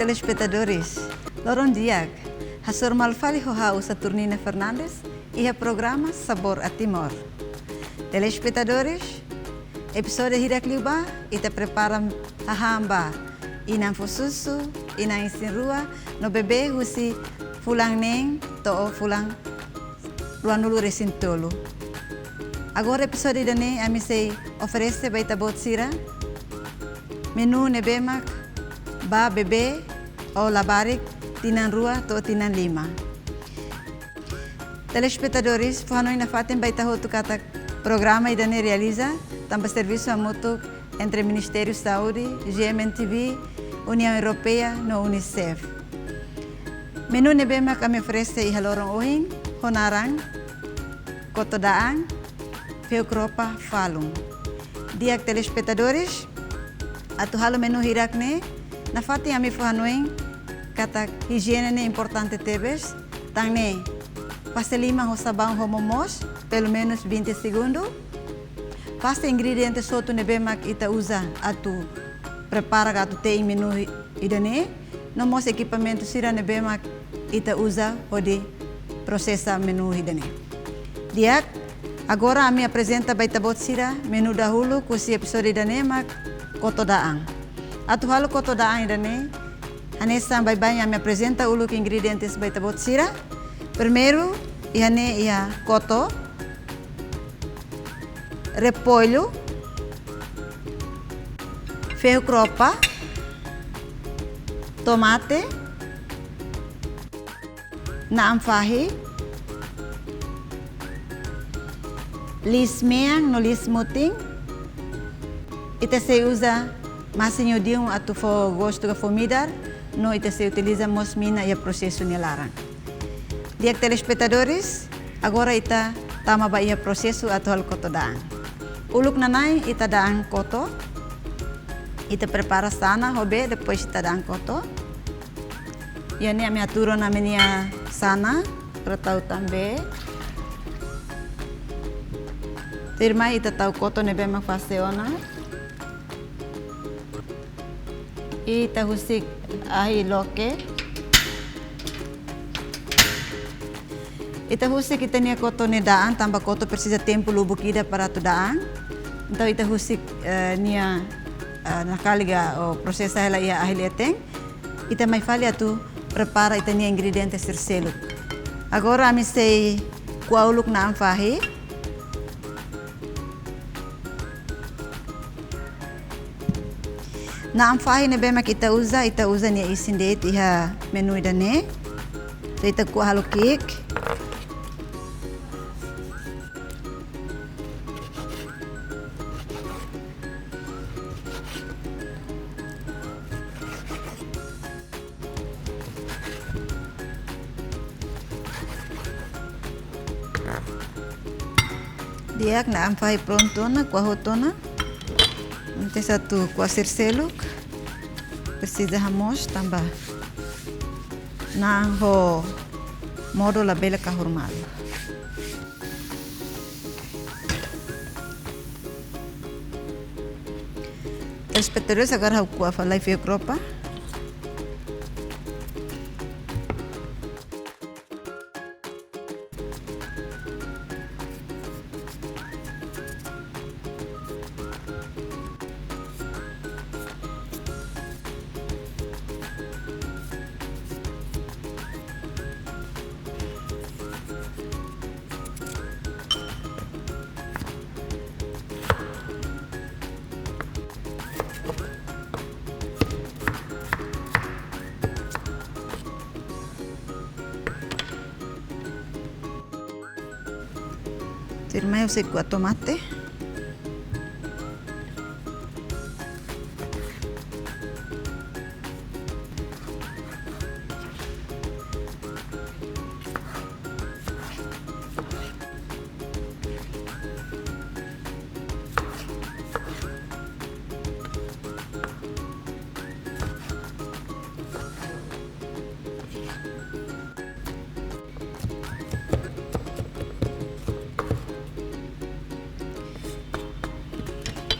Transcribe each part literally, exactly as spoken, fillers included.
Telespetadores, loron di'ak. Hasoru malu fali ho ha'u Saturnina Fernandes, iha programa Sabor a Timor. Telespetadores, epizódiu hirak liubá, ita prepara hahán ba inan fó susu, inan isin-rua, no bebé husi fulan neen to'o fulan ruanulu-resin-tolu. Agora epizódiu ida-ne'e ami sei oferese ba ita-boot sira menu ne'ebé mak ba bebé ou labarik tinan rua to'o tinan lima. Telespetadores, fó-hanoin nafatin ba ita hotu katak programa ida-ne'e realiza tanba servisu hamutuk entre Ministériu Saúde, G M N T V, Uniaun Europeia no UNICEF. Menu ne'ebé mak ami oferese iha loron ohin ho naran koto da'an, fehuk-ropa falun. Di'ak telespetadores, atu halo menu hirak-ne'e, nafatin ami fó-hanoin katak ijiene ne'e importante tebes, tan ne'e fase liman ho sabaun ho momoos, pelumenus vinte segundu. Fase ingrediente hotu ne'ebé mak ita uza atu prepara ka atu te'in menu ida-ne'e, no mós ekipamentu sira ne'ebé mak ita uza hodi prosesa menu ida-ne'e. Di'ak, agora ami aprezenta ba ita-boot sira menu dahuluk husi epizódiu ida-ne'e mak koto da'an. Atu halo koto da'an ida-ne'e, hanesan baibain ami aprezenta uluk ingredientes ba ita-boot sira. Primeiru, iha ne'e iha koto, repollu, fehuk-ropa, tomate, na'an fahi, liis-mean no liis-mutin. Ita sei uza masin yodiun atu fó gostu ka fó midar, no ita sei utiliza mós mina iha prosesu nia laran. Di'ak telespetadores, agora ita tama ba iha prosesu atu halo koto da'an. Uluk nanain ita da'an koto, ita prepara sana ho bee, depois ita da'an koto. Iha ne'e ami hatuur ona ami-nia sana, para tau tan bee. Tuirmai ita tau koto ne'ebé mak fase ona. Ita husik ahi loke. Ita husik ita-nia koto ne'e da'an, tanba koto presiza tempu lubuk ida para atu da'an. Entaun ita husik, eh, nia, eh, nakali ka, ou prosesa hela iha ahi leten. Ita mai fali atu prepara ita-nia ingrediente sira seluk. Agora ami sei ko'a uluk na'an fahi. Na'an fahi ne'ebé mak ita uza, ita uza nia isin de'it iha menu ida-ne'e. Ita ko'a halo ki'ik. Di'ak, na'an fahi prontu ona, ko'a hotu ona. Antes atu ko'a sira seluk, presiza hamoos tanba na'an ho modo labele kahur malu. Telespetadores, agora ha'u ko'a fali fehuk-ropa. Tuirmai ha'u sei ko'a tomate.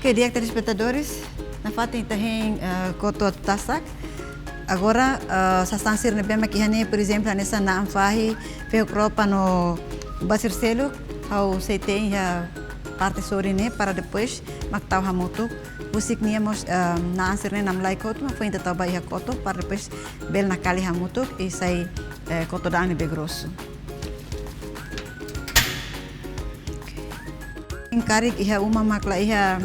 Oke, di'ak telespetadores, nafatin ita hein, eh, koto atu tasak. Agora, ah, sasán sira ne'ebé mak iha ne'e, por ezemplu, hanesan na'an fahi, fehuk-ropa no buat sira seluk, ha'u sei te'in iha parte sorin ne'e para depois mak tau hamutuk. Husik nia mós, ah, na'an sira ne'e namlaik hotu, mak foin ita tau ba iha koto, para depois bele nakali hamutuk, i sai, eh, koto da'an ne'ebé grosu. Karik iha uma mak la iha,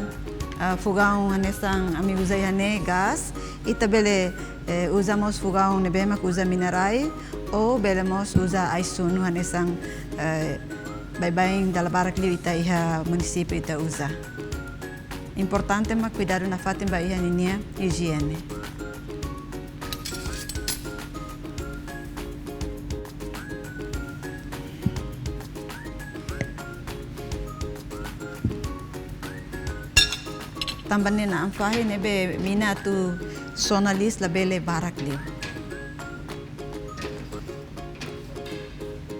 ah, fogaun hanesan ami uza iha ne'e gás, ita bele, eh, uza mós fogaun ne'ebé mak uza mina-rai, ou bele mós uza ai-sunu hanesan, eh, baibain dala barak liu ita iha munisípiu ita uza. Importante mak kuidadu nafatin ba iha ninia ijiene. Tanba ne'e na'an fahi ne'ebé mina atu sona liis labele barak liu.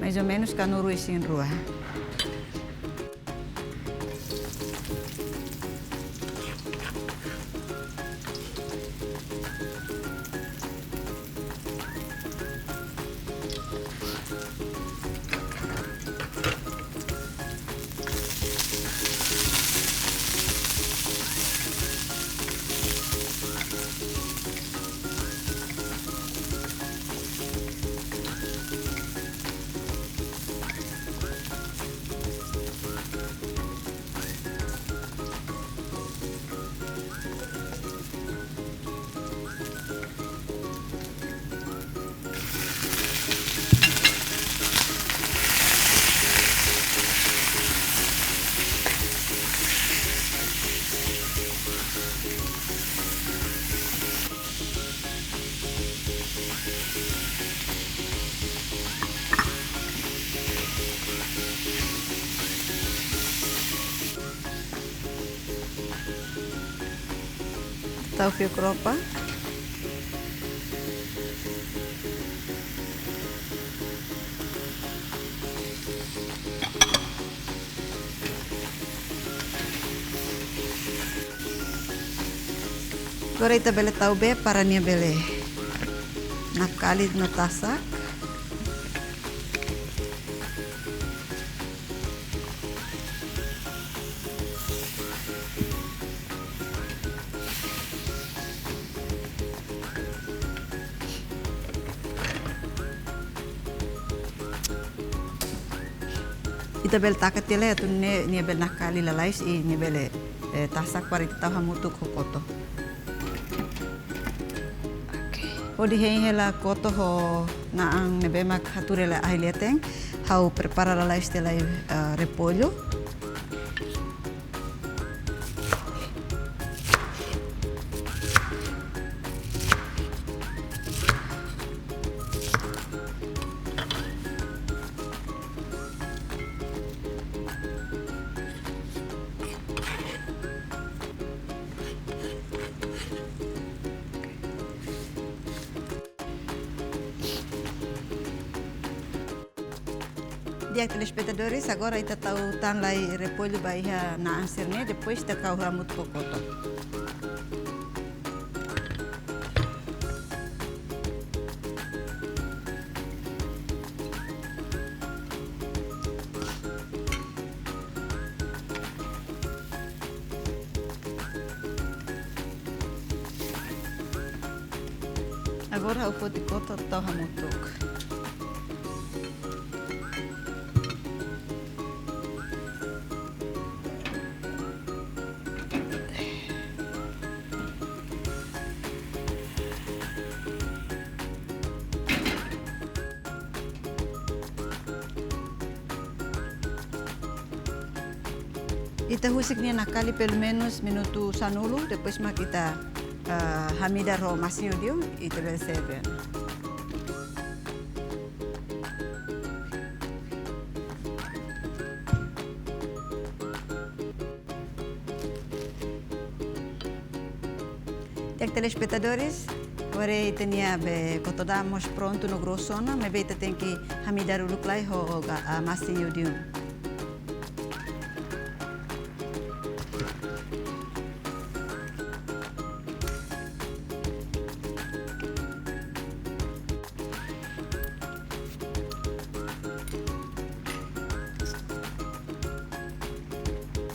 Mais ou menus kanuru isin rua. Tau fehuk-ropa. Agora ita bele tau bee para nia bele nakali no tasak. Ita bele taka tiha lai atu nune'e nia bele nakali lalais i nia bele, eh, tasak para ita tau hamutuk ho koto. Oke. Hodi hein hela koto ho na'an ne'ebé mak hatuur hela ahi leten, ha'u prepara lalais tiha lai, eh, repollu. Di'ak, telespetadores, agora ita tau tan lai repollu ba iha na'an sira-ne'e, depois ita kau hamutuk ho koto. Agora ha'u foti koto tau hamutuk. Ita husik nia nakali pelumenus minutu sanulu, depois mak ita, ah, hamidar ho masin udiun, ita bele serve. Di'ak, telespetadores, agora ita-nia be koto da'an mós prontu no grosu ona, maibé ita tenke hamidar uluk lai ho, ho ga-, ah, masin udiun.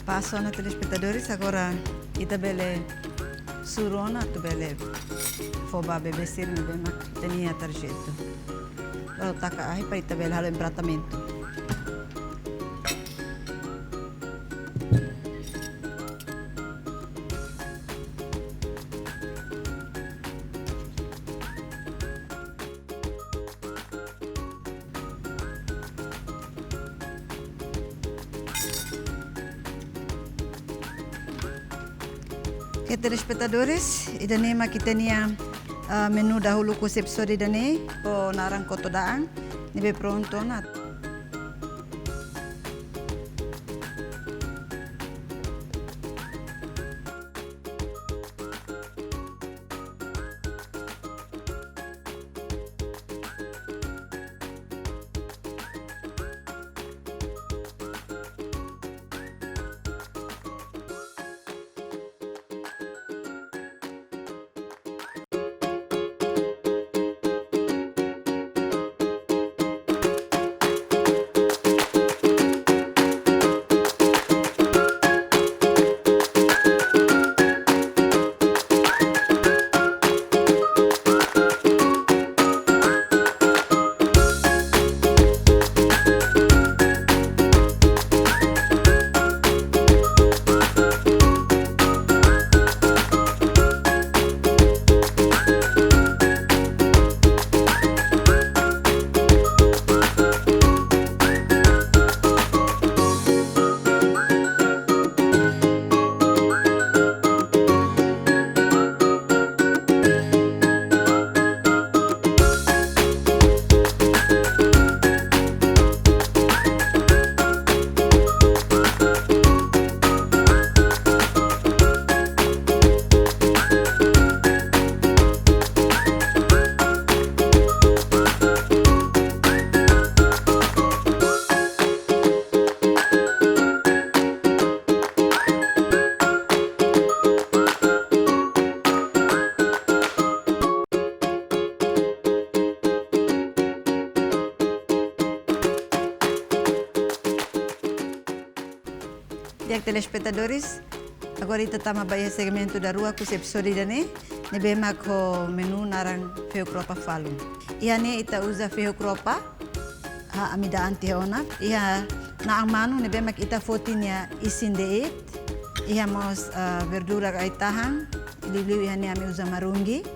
Pás ona, telespetadores, agora ita bele suru ona atu bele fó ba bebé sira ne'ebé mak ita-nia tarjetu. Lalu taka ahi para ita bele halo empratamentu. Oke, telespetadores, ida-ne'e mak ita-nia, ah, menu dahuluk husi epizódiu ida-ne'e, ho naran koto da'an, ne'ebé prontu ona. Di'ak, telespetadores, agora ita tama ba iha segmentu daruak husi epizódiu ida-ne'e, ne'ebé mak ho menu naran fehuk-ropa falun. Iha ne'e ita uza fehuk-ropa, ha, ami da'an tiha ona. Iha na'an manu ne'ebé mak ita foti nia isin de'it. Iha mós, ah, verdura ka ai-tahan. Liuliu iha ne'e ami uza marungi,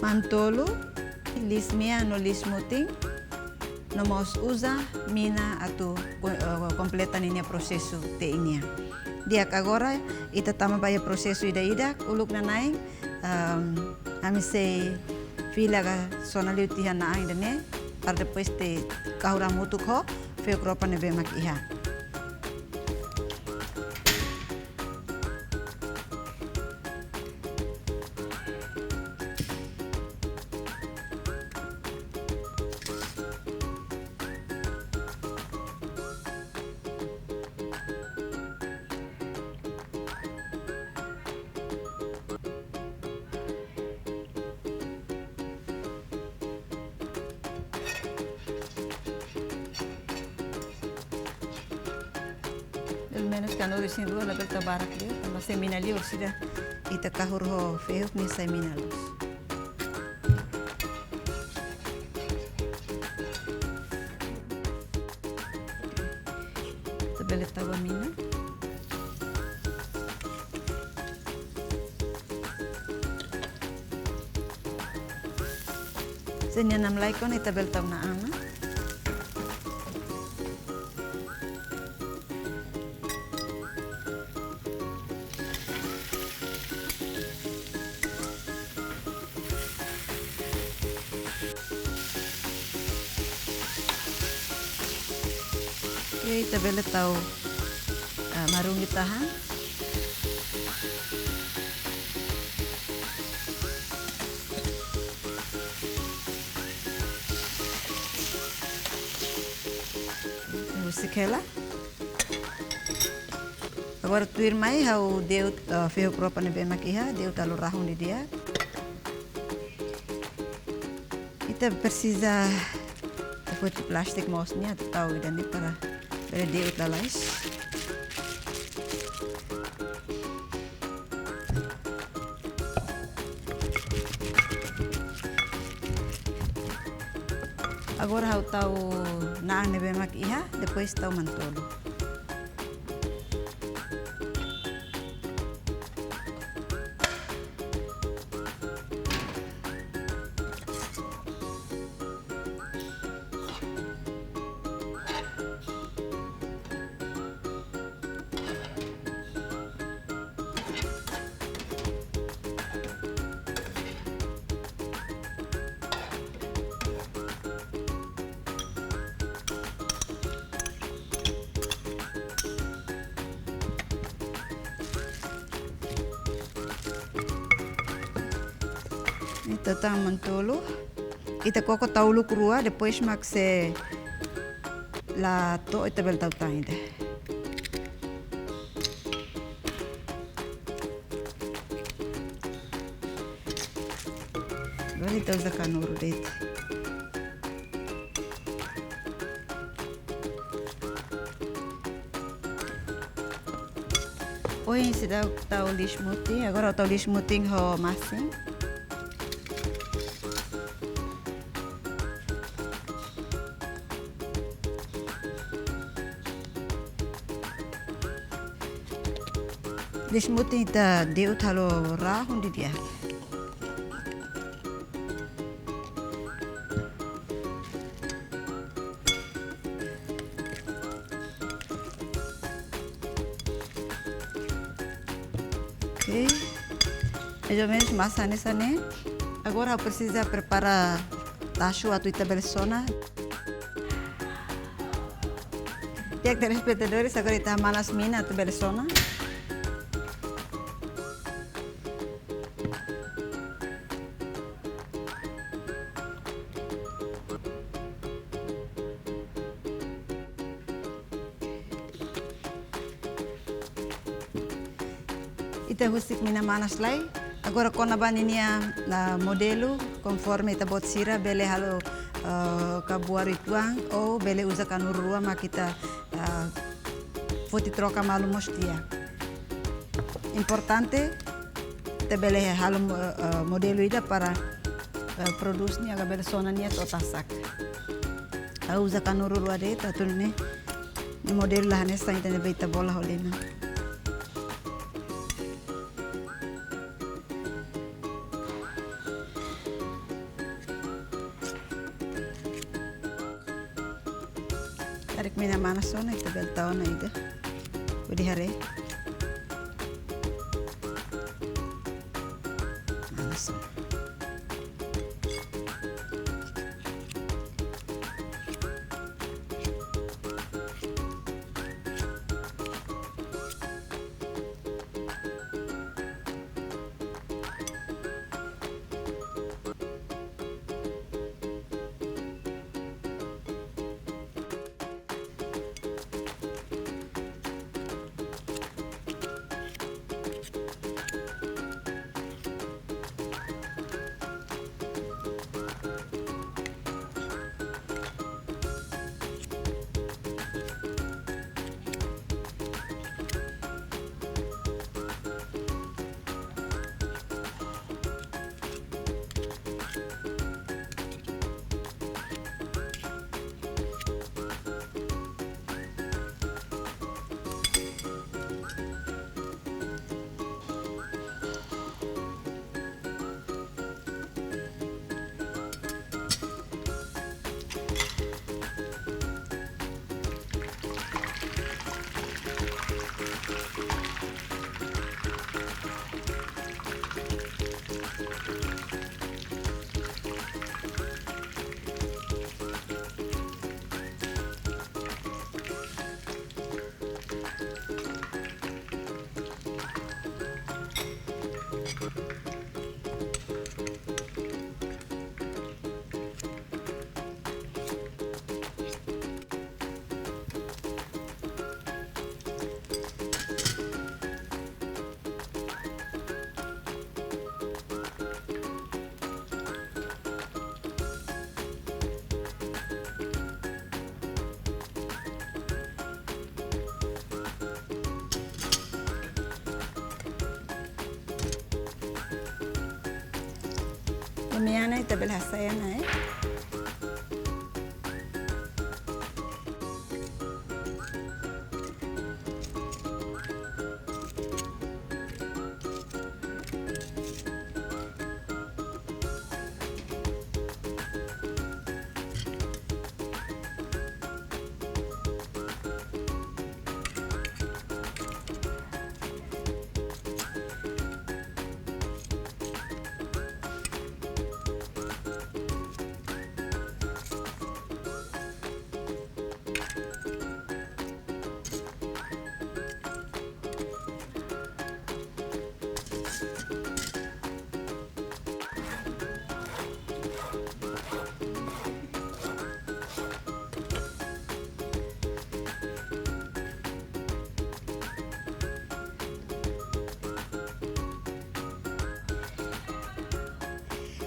manu-tolu, liis-mean no liis-mutin. No mós uza mina atu ko-, eh, kompleta ninia prosesu te'in nian. Di'ak, agora ita tama ba iha prosesu ida-idak, uluk nanain, ehm, ami sei fila ka sona liu tiha na'an ida-ne'e, para depois ita kahur hamutuk ho fehuk-ropa ne'ebé mak iha. Pelumenus kanuru isin-rua labele tau barak liu, tanba sei mina liu, orsida ita kahur ho fehuk ne'e sai mina loos. Ita bele tau ba mina. Se nia namlaik ona, ita bele tau na'an ona. Oke, ita bele tau, ah, marungi tahan. Husik hela. Agora tuirmai ha'u de'ut, eh, fehuk-ropa ne'ebé mak iha, de'ut halo rahun didi'ak. Ita presiza foti plástiku mós nian atu tau ida-ne'e para bele de'ut lalais. Agora ha'u tau na'an ne'ebé mak iha, depois tau manu-tolun. Ita tau manu-tolun. Ita koko tau uluk rua, depois mak se la to'o ita bele tau tan ida. Agora ita uza kanuru de'it. Ohin seidauk tau liis-mutin, agora tau liis-mutin ho masin. Liis-mutin ita de'ut halo rahun didi'ak. Ok. Mais ou menus masa hanesan ne'e. Agora ha'u presiza prepara taxu atu ita bele sona. Di'ak, telespetadores, agora ita manas mina atu bele sona. Ita husik mina manas lai. Agora kona-ba ninia, ah, modelu, konforme ita-boot sira bele halo, ah, kabuar uitoan, ou bele uza kanuru rua mak ita, ah, foti troka malu mós di'ak. Importante, ita bele halo mo-, eh, modelu ida para, eh, produs nian ka bele sona nian to'o tasak. Ha'u uza kanuru rua de'it, atu nune'e, ne'e modelu la hanesan ita-nia beta bola ho liman. Karik mina manas ona, ita bele tau ona ida. Hodi haree. Manas ona. Lamiana ita bele hasai ona, eh.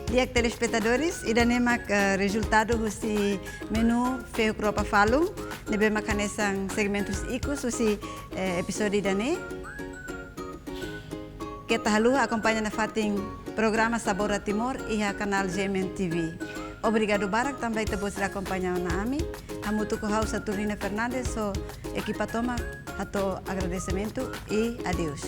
Di'ak telespetadores, ida-ne'e mak, eh, rezultadu husi menu fehuk ropa falun, ne'ebé mak hanesan segmentus ikus husi, eh, epizódiu ida-ne'e. Keta haluha akompaña nafatin programa Sabor Timor iha kanál G M N T V. Obrigadu barak tanba ita-boot sira akompaña ona ami. Hamutuk ho ha'u Saturnina Fernandes ho ekipa tomak hato'o agradesimentu i adeus.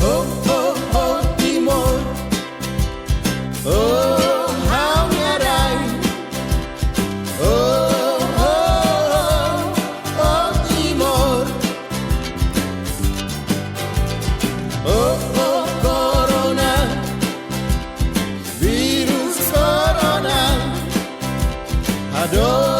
Oh, oh, oh, Timor. Oh, ha'u-nia rai. Oh, oh, oh, oh, Timor. Oh, oh, corona. Vírus corona, hadomi